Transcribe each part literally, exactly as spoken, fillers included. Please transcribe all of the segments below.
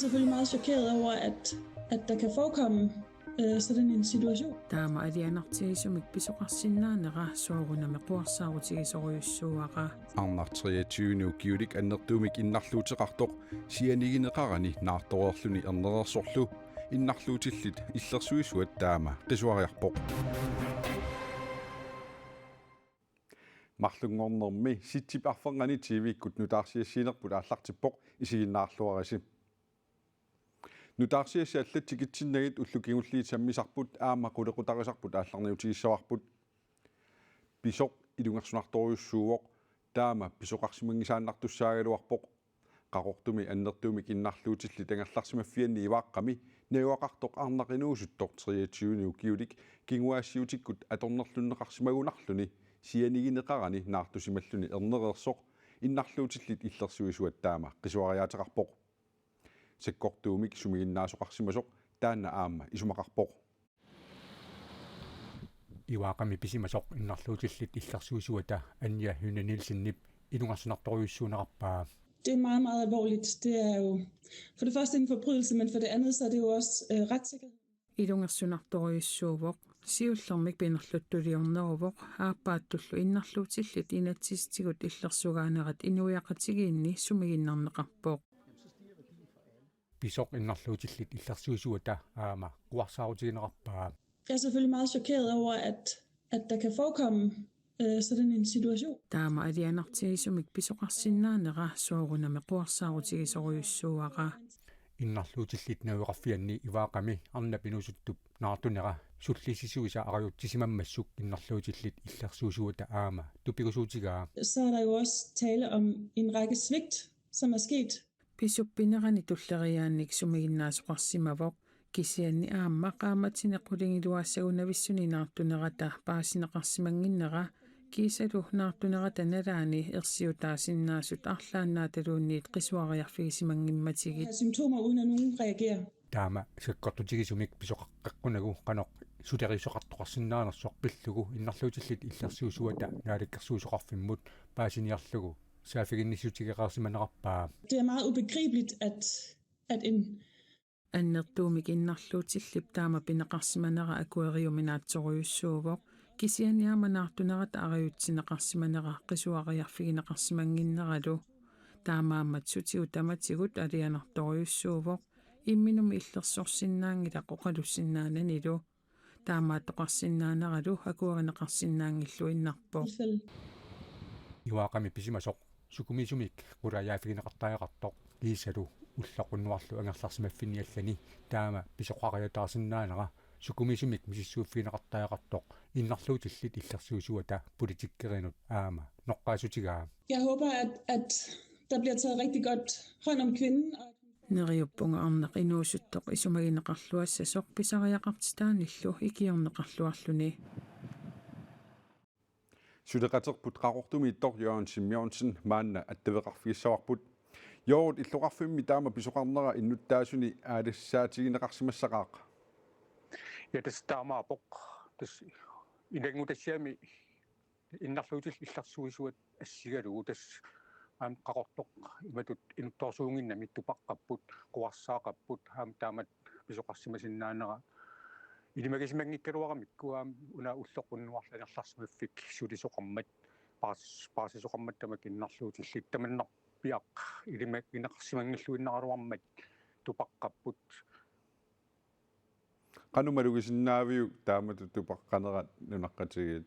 Selvfølgelig meget chokeret over, at, at der kan forekomme øh, sådan en situation. Taama alianartigisumik pisoqarsinnaanera soorunami quersaarutigisorujussuuara. Arnaq treogtyve ukiulik annertuumik innarluuteqartoq sianigineqarani naartoreerluni ernereersorlu innarluutillit illersuisuat taama qisuariarpoq. Marlunngornermi sitsip arfernganni T V-kkut nutaarsiassiinerput aallartippoq, isiginnaarluarisi. Nutaarsiassat allat tikitsinnagit ullut kingulliit sammisarput aamma qulequtarisarput aallarniutigissavarput. Pisoq ilungersunartorujussuuvoq, taama pisoqarsimanngisaannartussaagaluarpoq. Qaqortumi annertuumik innarluutillit angerlarsimaffianni Ivaaqqami najugaqartoq arnaq inuusuttoq treogtyve ukiulik kinguaassiuutikkut atornerlunneqarsimagunarluni sianigineqarani naartusimalluni ernereersoq innarluutillit illersuisuat taama qisuariaateqarpoq. Sakkortuumik sumiginnaasoqarsimasoq taanna aamma isumaqarpoq. Ivaaqqami pisimasoq innarluutillit illersuisuata Anja Hønne Nielsenip ilungersunartorujussuunerarpaa. Det er meget, meget alvorligt. Det er jo for det første en forbrydelse, men for det andet så er det jo også øh, retssikkerhed. Ilungersunartorujussuuvoq, siullermik pinerluttuliorneruvoq, aappaattullu innarluutillit inatsisitigut illersugaanerat inuiaqatigiinni sumiginnarneqarpoq. Pisoq innarluutillit illersuisuata aamma quersaarutigineqarpaa. Jeg er selvfølgelig meget chokeret over, at, at der kan forekomme øh, sådan en situation. Taama alianartigisumik pisoqarsinnaanera soorunami quersaarutigisorujussuuara. Innarluutillit najugaqarfianni Ivaaqqami arnap inuusuttup naartunera sullissisuisa arajutsisimammassuk innarluutillit illersuisuata aamma tupigusuutigaa. Så er der jo også tale om en række svigt, som er sket. Pisuppinerani tulleriiaannik sumiginnaasoqarsimavoq, kisianni aamma qaammatini qulingiluaassagunavissuni naartunerata paasineqarsimannginnera kiisalu naartunerata nalaani ersiutaasinnaasut arlaannaataluunniit qisuariarfigisimanngimmatigut. Have symptomer, uden at nogen reagerer. Taama sakkortutigisumik pisoqaqqeqqunagu qanoq sulerisoqartoqarsinnaanersoq pillugu innarluutillit illersuisuata Naalakkersuisoqarfimmut paasiniarlugu saaffiginnissutigeqarsimanerarpaa. Det er meget ubegribeligt, at, at en Annertuumik innarluutillip taama pineqarsimanera akueriuminaatsorujussuuvoq, kisianni aamma naartunerata arajutsineqarsimanera qisuariarfigineqarsimannginneralu. Taamaammat sutigut tamatigut alianartorujussuuvoq, imminumi illersorsinnaanngilaq oqalussinnaananilu. Taamaattoqarsinnaaneralu akuerineqarsinnaanngilluinnarpoq. Ivaaqqami pisimasoq sukumiisumik qulaajaaffigineqartariaqartoq kiisalu ulloqqunnuarlu angerlarsimaffinni allani taama pisoqariataarsinnaanera sukumiisumik misissuiffigineqartariaqartoq innarluutillit illersuisuata politikkerinut aamma noqqaassutigaa. Jeg håber, at, at der bliver taget rigtig godt hånd om kvinden, og Neriuppunga arnaq inuusuttoq isumagineqarluassasoq pisariaqartitaanillu ikiorneqarluarluni. Suleqaterput Qaqortumiittoq Jørgen Simeonsen maanna attaveqarfigissavarput. Jørgen, illoqarfimmi taama pisoqarnera innuttaasuni aalassaatigineqarsimassaqaaq? Ja, tassa taamaappoq. Tassa ilanngutassiami innarluutillit illersuisuat assigalugu tassa aamma Qaqortoq imatut inuttorsuunnginnami tupaqqapput, quersaaqapput, aamma taamatut pisoqarsimasinnaanera ilimagisimanngikkaluaramikku aamma una ulloqqunnuarlu angerlarsimaffik sulisoqarmat, paars-, paarsisoqarmat tamakku innarluutillit tamannarpiaq ilimagineqarsimanngilluinnaraluarmat tupaqqapput. Qanoq malugisinnaaviuk taamatut tupaqqanerat nunaqqatigiit?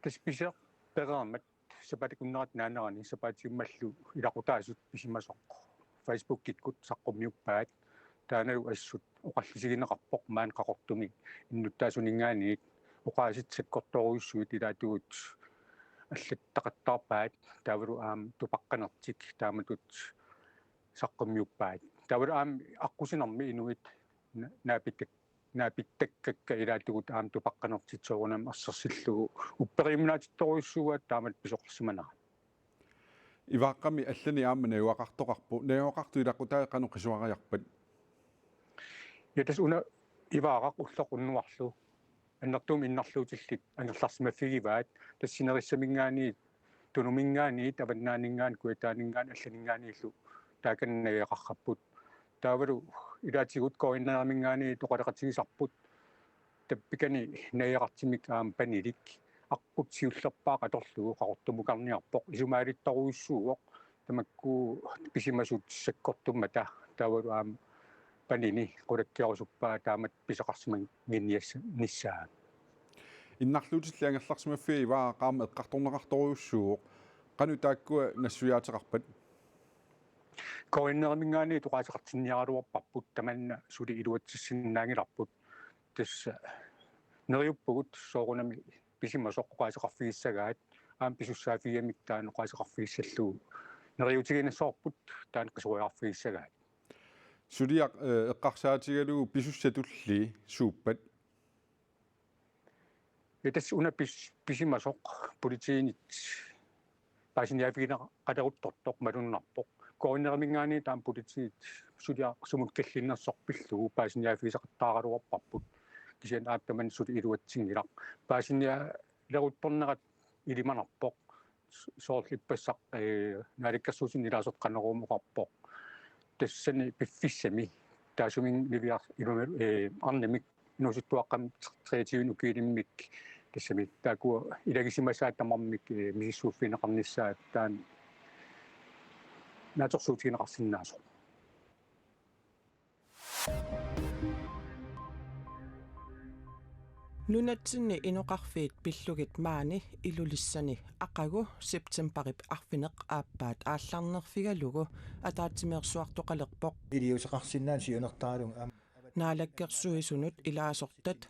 Tassa pisoq pereermat sapaatip akunnerata naanerani sapaatip akummallu ilaqutaasut pisimasoq Facebookikkut saqqummiuppaat. Taannalu assut oqallisigineqarpoq maani Qaqortumi innuttaasuninngaanniit oqaasii sakkortoorujussuit ilaatigut allattaqattaarpaat taavalu aamma tupaqqanertik taamatut saqqummiuppaat. Taavalu aamma aqqusinermi inuit na-, naapittak-, naapittakkakka ilaatigut aamma tupaqqanertik soorunami assersillugu upperiuminaatittorujussuuaat taamatut pisoqarsimanera. Ivaaqqami allani aamma najugaqartoqarpoq. Najugaqartut ilaqutai qanoq qisuariarpat? Ja tassa una Ivaaraq ulloqqunnuarlu annertuumik innarluutillit angerlarsimaffigivaat, tassa sinerissaminngaanniit, Tunuminngaanniit, Avannaaninngaanniit, Kujataaninngaanniit, allaninngaanniillu taakani najugaqarput. Taavalu ilaatigut K N R-iminngaanniit oqaloqatigisarput tappikani najugaqartumik aamma panilik aqqut siullerpaaq atorlugu Qaqortumukarniarpoq, isumaaluttorujussuuvoq, tamakku pisimasut sakkortummata taavalu aamma panini qulakkeerusuppaa taamatut pisaqarsimannginiassanissaa. Innarluutillit angerlarsimaffiat Ivaaq aamma eqqartorneqartorujussuuvoq. Qanoq taakkua nassuiaateqarpat? K N R-iminngaanniit oqaaseqartinniaraluarparput, tamanna suli iluatsissinnaanngilarput. Tassa neriuppugut soorunami pisimasoq oqaaseqarfigissagaat, aamma pisussaaffigamik taanna oqaaseqarfigissallugu neriuutigiinnassavarput taanna qisuariarfigissagaat. Suliaq, eh, eqqarsaatigalugu pisussatulli suuppat? Ja, tassa una pis-, pisimasoq politiinit paasiniaaffigineqaleruttortoq malunnarpoq. K N R-iminngaanniit taama politiit suliaq sumut kallinnersoq pillugu paasiniaaffigisaqattaaraluarparput. Kisianni aamma tamanna suli iluatsinngilaq. Paasiniaaleruttornerat ilimanarpoq. Soorlu ippassaq, eh, naalakkersuisuni ilaasortat Qanorooq oqarpoq. Tassani piffissami taassuminnga niviar-, ilumut, eh, arnamik inuusuttuaqqamik treogtyve ukiulimmik tassami taakku ilagisimasaat tamarmik, eh, misissuiffigineqarnissaat taanna naatsorsuutigineqarsinnaasoq. Nunatsinni inoqarfiit pillugit maani Ilulissani aqagu septembarip arfineq-aappaat aallarnerfigalugu ataatsimeersuartoqalerpoq. Iliuuseqarsinnaaneq siunertaralugu aamma Naalakkersuisunut ilaasortat,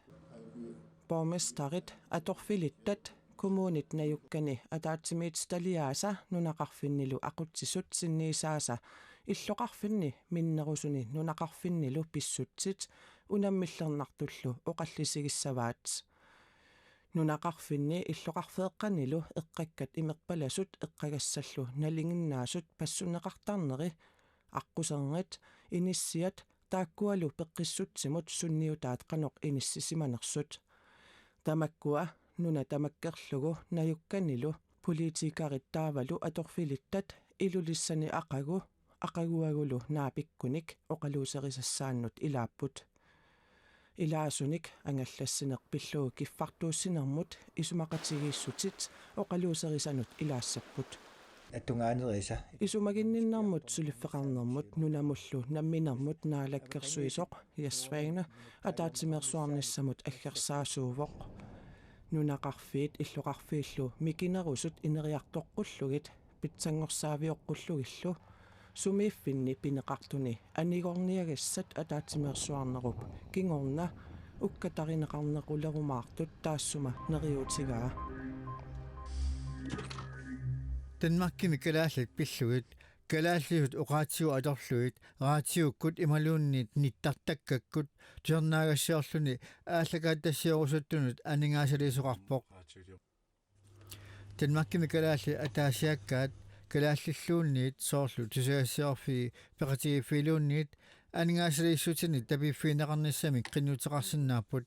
borgmesterit, atorfilittat, kommunit najukkani ataatsimiititaliaasa nunaqarfinnilu aqutsisut sinniisaasa illoqarfinni minnerusuni nunaqarfinnilu pissutsit unammillernartullu oqallisigissavaat. Nunaqarfinni illoqarfeeqqanilu eqqakkat imerpalasut eqqagassallu nalinginnaasut passunneqartarneri, aqquserngit, inissiat, taakkualu peqqissutsimut sunniutaat qanoq inissisimanersut. Tamakkua nuna tamakkerlugu najukkanilu politikerit taavalu atorfilittat Ilulissani aqagu aqaguagulu naapikkunik oqaluuserisassaannut ilaapput. Ilaasunik angallassineq pillugu kiffartuussinermut isumaqatigiissutit oqaluuserisanut ilaassapput. Atungaanerisa. Isumaginninnermut suliffeqarnermut nunamullu namminermut naalakkersuisoq Jess Svane ataatsimeersuarnissamut aggersaasuuvoq. Nunaqarfiit illoqarfiillu mikinerusut ineriartoqqullugit pitsanngorsaaviuqqullugillu sumiiffinni pineqartuni anigorniagassat ataatsimeersuarnerup kingorna ukkatarineqarnerulerumaartut taassuma neriuutigaa. Danmarkimi kalaallit pillugit, kalaallisut oqaatsigut atorlugit, raatiukkut imaluunniit nittartakkakkut tusarnaagassiorluni aallakaatitassiorusuttunut aningaasaliisoqarpoq. Danmarkimi kalaallit ataasiakkaat kalaallilluunniit soorlu tusagassiorfiit peqatigiiffigiluunniit aningaasaliissutinik tapiiffigineqarnissamik qinnuteqarsinnaapput.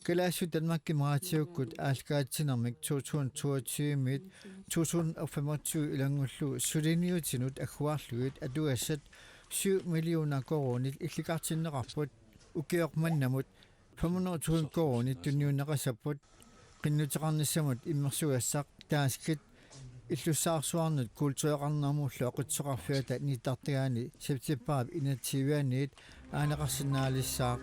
Kalaallisut Danmarkimi raatiukkut aallakaatitsinermik to tusind toogtyve-miit to tusind og femogtyve ilanngullugu suliniutinut agguarlugit atugassat syv millioner koruunit illikartinneqarput. Ukioq mannamut fem hundrede tusind koruunit tunniunneqassapput. Qinnuteqarnissamut immersugassaq danskit illussaarsuarnut kultureqarnermullu aqutsisoqarfiata nittartagaani septembarip enogtyve-anniit aaneqarsinnaalissaaq.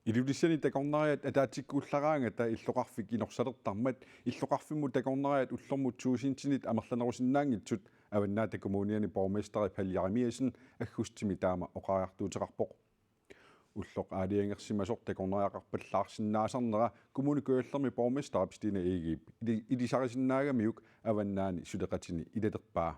Ilulissani takornariat ataatsikkuullaraangata illoqarfik inorsalertarmat illoqarfimmut takornariat ullormut tuusintinit amerlanerusinnaanngitsut Avannaata Kommuniani borgmesteri Palle Jerimiassen aggustimi taama oqariartuuteqarpoq. Ulloq aalajangersimasoq takornariaqarpallaarsinnaasarnera Kommune Kujallermi borgmesterip Stine Egedep ili-, ilisarisinnaagamiuk Avannaani suleqatini ilalerpaa.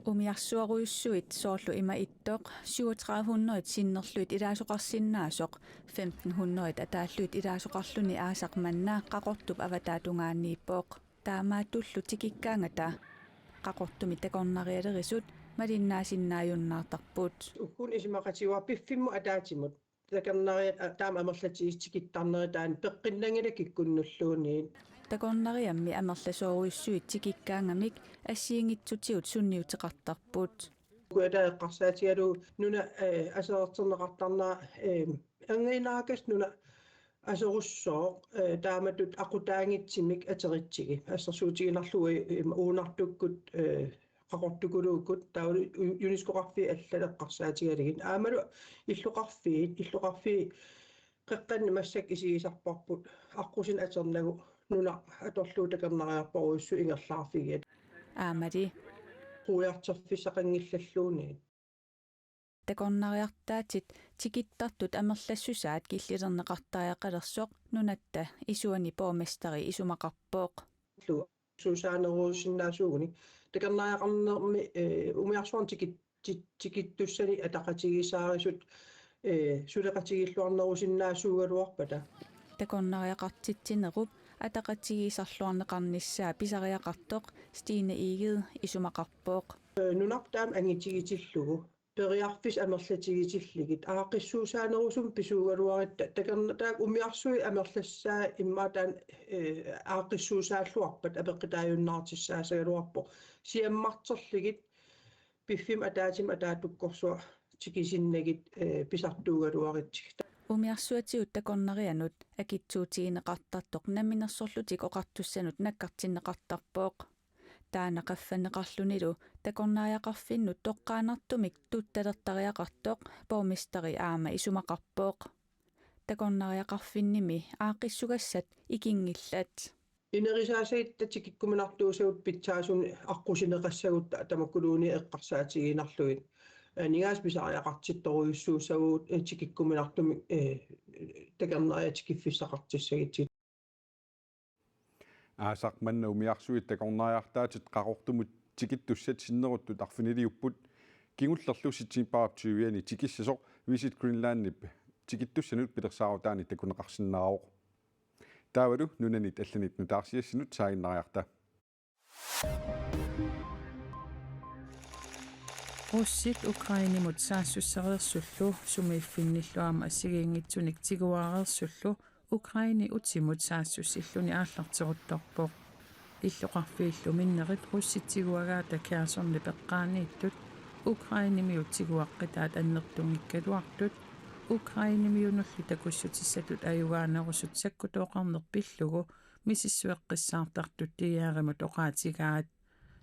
Umiarsuarujussuit soorlu ima ittoq syvogtredive hundrede sinnerlugit ilaasoqarsinnaasoq femten hundrede ataallugit ilaasoqarluni aasaq manna Qaqortup avataatungaaniippoq. Taamaatullu tikikkaangata Qaqortumi takornarialerisut malinnaasinnaajunnaartarput. Ukkuni isumaqatigiiaat piffimmut ataatsimut takornariat a-, taama amerlatigisut tikittarnerat taanna peqqinnanngilaq kikkunnulluunniit. Takornariammi amerlasoorujussuit tikikkaangamik assigiinngitsutigut sunniuteqartarput. Kuata eqqarsaatigalugu nuna, eh, aserorterneqartarnera, eh, angainaakas nuna aserussooq, eh, taamatut aqutaanngitsumik ateritsigit. Assersuutigiinnarlugu, eh, uunartukkut, eh, qaqortukuluukkut, taavalu u-, UNESCO-qarfiit allat eqqarsaatigalugit. Aammalu illoqarfiit, illoqarfiit qeqqanni massakkut isigisarparput aqqusineq atornagu nuna atorlugu takornariarparujussuit ingerlaarfigiat. Aammali. Quiarterfissaqanngillalluunniit. Takornariartaatit tikittartut amerlassusaat killilerneqartariaqalersoq nunatta isuani borgmesteri isumaqarpoq. Suusaanerusinnaasuuguni. Takornariaqarnermi, eh, umiarsuarni tikit-, ti-, tikittussani ataqatigiissaarisut, eh, suleqatigiilluarnerusinnaasuugaluarpata. Takornariaqartitsinerup ataqatigiissarluarneqarnissaa pisariaqartoq Stine Egede isumaqarpoq. Eh, nunarput taama angitigitillugu. Periarfissat amerlatigitillugit aaqqissuusaanerusumik pisuugaluarutta takorna-, taakku umiarsuit amerlassusaat immaqa taanna, eh, aaqqissuusaalluarpat apeqqutaajunnaartussaagaluarpoq. Siammarterlugit piffissami ataatsimmi ataatukkorsuaq tikisinnagit, eh, pisartuugaluaritsigit. Umiarsuatigut takornarianut akitsuutigineqartartoq Namminersorlutik Oqartussanut nakkartinneqartarpoq. Taanna qaffanneqarlunilu takornariaqarfinnut toqqaannartumik tuttalertariaqartoq borgmesteri aamma isumaqarpoq. Takornariaqarfinnimi aaqqissugassat ikinngillat. Ineriartortitaasagut tikikkuminartuusagut pitsaasumik aqqusineqassagut ta-, tamakkuluunniit eqqarsaatigiinnarlugit. Aningaasat pisariaqartittorujussuussagut, eh, tikikkuminartumik, eh, takornariat tikiffissaqartussagutsigit. Aasaq manna umiarsuit takornariartaatit Qaqortumut tikittussat sinneruttut arfiniliupput, kingullerlu septembarip tyviani tikissasoq Visit Greenlandip tikittussanut pilersaarutaanit takuneqarsinnaavoq. Taavalu nunanit allanit nutaarsiassinut saaginnariarta. Russit Ukrainemut saassussereersullu sumiiffinnillu aamma assigiinngitsunik tiguareersullu Ukraine utimut saassussilluni aallarteruttorpoq. Illoqarfiillu minnerit russit tiguagaata Khersonip eqqaaniittut Ukrainemiut tiguaqqitaat annertunngikkaluartut, Ukrainemiunullu takussutissatut ajugaanerusut sakkutooqarneq pillugu misissueqqissaartartut D R-imut oqaatigaat.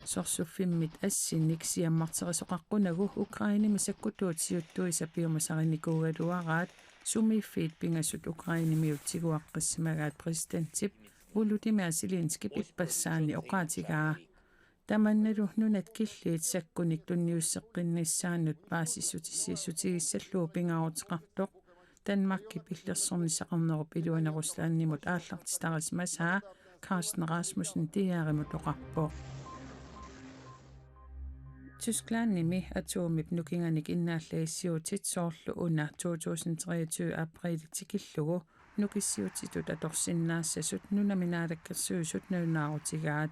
Sorsuffimmit assinnik siammarterisoqaqqunagu Ukrainemi sakkutuut siuttuisa piumasarinikuugaluaraat sumiiffiit pingasut Ukrainemiut tiguaqqissimagaat præsidentip Volodymyr Zelenskip ippassaani oqaatigaa. Tamannalu nunat killiit sakkunik tunniusseqqinnissaannut paasissutissiissutigissallugu pingaaruteqartoq Danmarkip illersornissaqarnerup iluani Ruslandimut aallartitarisimasaa Carsten Rasmussen D R-imut oqarpoq. Tysklandimi atomip nukinganik innaallagissiuutit soorlu una to tusind treogtyve apriili tikillugu nukissiuutitut atorsinnaassasut nunami naalakkersuisut nalunaarutigaat.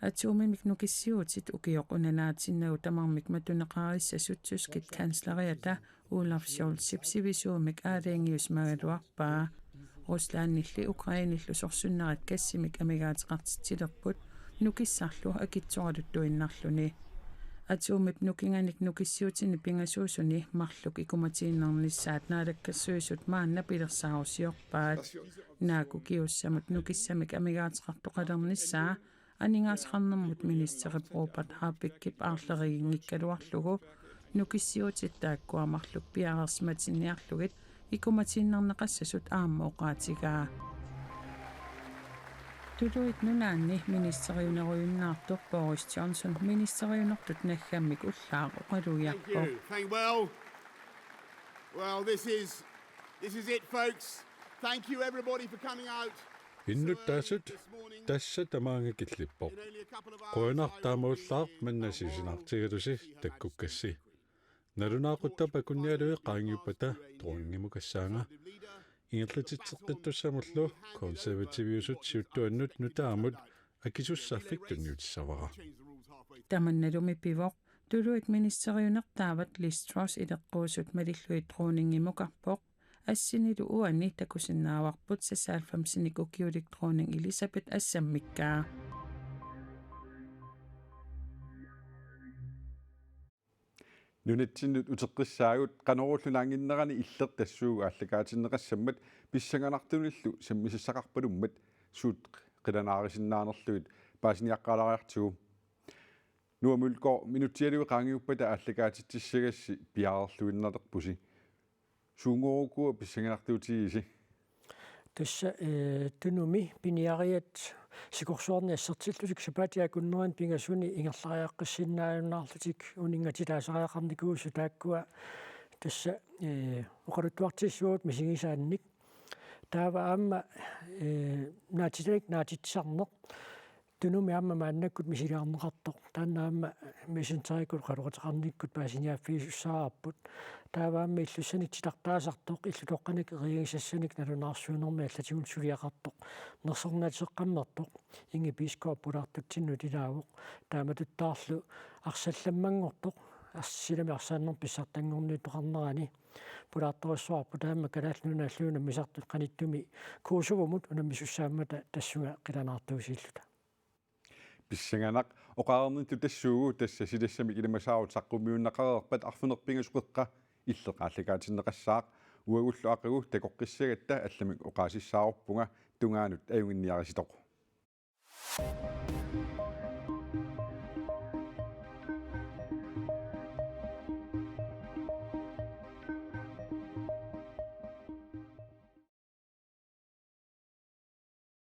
Atomimik nukissiuutit ukioq unanaatinnagu tamarmik matuneqarissasut tyskit kansleriata Olaf Scholzip sivisuumik aalajangiusimagaluarpaa. Ruslandilli Ukrainellu sorsunnerat gassimik amigaateqartitsilerput nukissarlu akitsoraluttuinnarluni. Atomip nukinganik nukissiuutini pingasuusuni marluk ikumatiinnarnissaat naalakkersuisut maanna pilersaarusiorpaat. Naak ukiussamut nukissamik amigaateqartoqalernissaa aningaasaqarnermut ministerip Robert Habeckip aarleriginngikkaluarlugu nukissiuutit taakkua marluk piareersimatinniarlugit ikumatiinnarneqassasut aamma oqaatigaa. Tuluit Nunaanni ministeriunerujunnaartoq Boris Johnson ministeriunertut naggammik ullaaq oqalugiarpoq. Thank you. Thank, well, well, this is, this is it, folks. Thank you, everybody, for coming out. Innuttaasut, tassa tamaanga killippoq. Qujanaq taama ullaaq manna siusinaartigalusi takkukkassi. Nalunaaquttap akunnialui qaangiuppata dronningimukassavara. Ingerlatitseqqittussamullu konservativiusut siuttuannut nutaamut akisussaaffik tunniutissavara. Tamannalu pivoq tuluit ministeriunertaavat Liz Truss ileqquusut malillugit dronningimukarpoq Assinilu uani takusinnaavarput seksoghalvfemsinik ukiulik dronning Elisabeth assammikkaa. Nunatsinnut uteqqissaagut, Qanorooq-una anginnerani illeq tassuugu aallakaatinneqassammat pissanganartunillu sammisassaqarpalummat suut qilanaarisinnaanerlugit paasiniaqqaalaariartigu. Nuummi Mølgaard, minutsialuit qaangiuppata aallakaatitsissagassi piareerluinnalerpusi. Suunngorukua pissanganartuutigisi? Tassa, eh, Tunumi piniariat sikorsuarni assertillutik sapaatip akunnerani pingasuni ingerlariaqqissinnaajunnaarlutik uninngatilaasariaqarnikuusut taakkua tassa, eh, oqaluttuartigissavat misigisaannik. Taava aamma, eh, naatitanik naatitsisarneq Tunumi aamma maannakkut misiliineqartoq. Taanna aamma Messengerikkut oqaloqateqarnikkut paasiniaaffigisussaavagut. Taava aamma illussanik titartaasartoq, illutoqqanik eriagisassanik nalunaarsuunermi allatigut suliaqartoq. Nersornaateqqammertoq. Inge Bisgaard pulaartutsinnut ilaavoq. Taamatuttaarlu arsallammanngortoq. Ars-, silami arsaannermik pissartanngorniuttoqarnerani pulaartorissavarput, taama Kalaallit Nunaat alluuna misartut qanittumi Kosovomut unammisussaammata tassunga qilanaartuusiilluta. Pissanganaq oqareernittut tassuugu, tassa silassamik ilimasaarut saqqummiunnaqareerpat arfineq-pingasut qeqqa illeq aallakaatinneqassaaq. Uagullu aqagu takoqqissagatta allamik oqaasissaaruppunga, tungaanut ajunnginniaritsi.